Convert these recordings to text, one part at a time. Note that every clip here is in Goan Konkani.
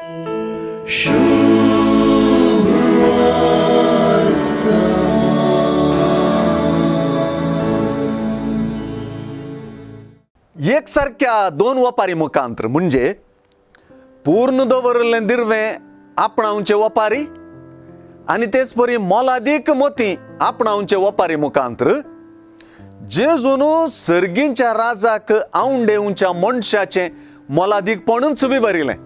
एक सारक्या दोन वपारी मुखांत्र म्हणजे पूर्ण दवरिल्लें दिर्वें आपणावचे वपारी आनी तेच परी मोलादीक मोती आपणावचे वपारी मुखांत्र जेजून सर्गींच्या राजाक आवंडेवच्या मनशाचें मोलादीकपणूच विवरिलें.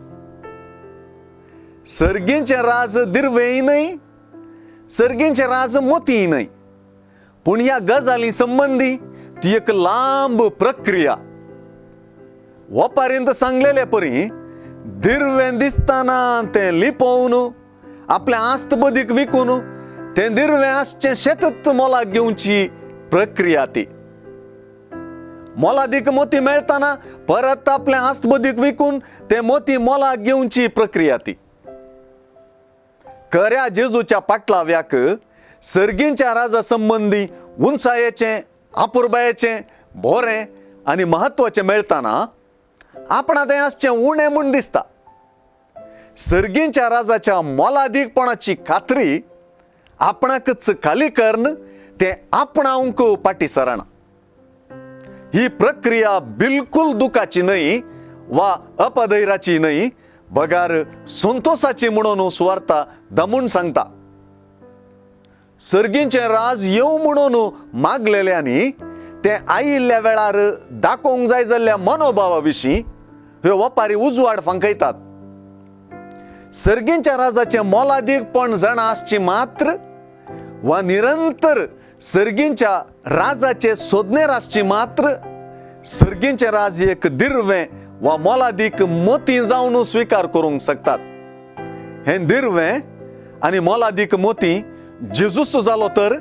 सर्गींचें राज दिर्वेंय न्हय, सर्गींचें राज मोतीय न्हय, पूण ह्या गजाली संबंदी ती एक लांब प्रक्रिया. वपारींत सांगलेले परी दिर्वें दिसतना तें लिपोवन आपलें आस्त बदीक विकून तें दिर्वें आसचें शेतच मोलाक घेवची प्रक्रिया ती. मोलादीक मोती मेळतना परत आपलें आस्त बदीक विकून तें मोती मोलाक घेवची प्रक्रिया ती. खऱ्या जेजूच्या पाटलाव्याक सर्गींच्या राजा संबंदी उंचायेचें, आपुरबायेचें, बोरें आनी म्हत्वाचें मेळतना आपणा तें आसचें उणें म्हूण दिसता. सर्गींच्या राजाच्या मोलादीकपणाची खात्री आपणाकच खाली करून तें आपणावंक फाटी सरना. ही प्रक्रिया बिलकुल दुखाची न्हय वा अपधैराची न्हय, बगार संतोसाची म्हणून सुवार्ता दमून सांगता. सर्गींचें राज येवं म्हणून मागलेल्यांनी तें आयिल्ल्या वेळार दाखोवंक जाय जाल्ल्या मनोभावा विशीं ह्यो वपारी उजवाड फांकयतात. सर्गींच्या राजाचें मोलादीकपण जाणा आसची मात्र वा निरंतर सर्गींच्या राजाचे सोदनेर आसची मात्र सर्गींचें राज एक दिर्वें वा मोलादीक मोती जावन स्विकार करूंक शकतात. हें दिर्वें आनी मोलादीक मोती जेजूस जालो तर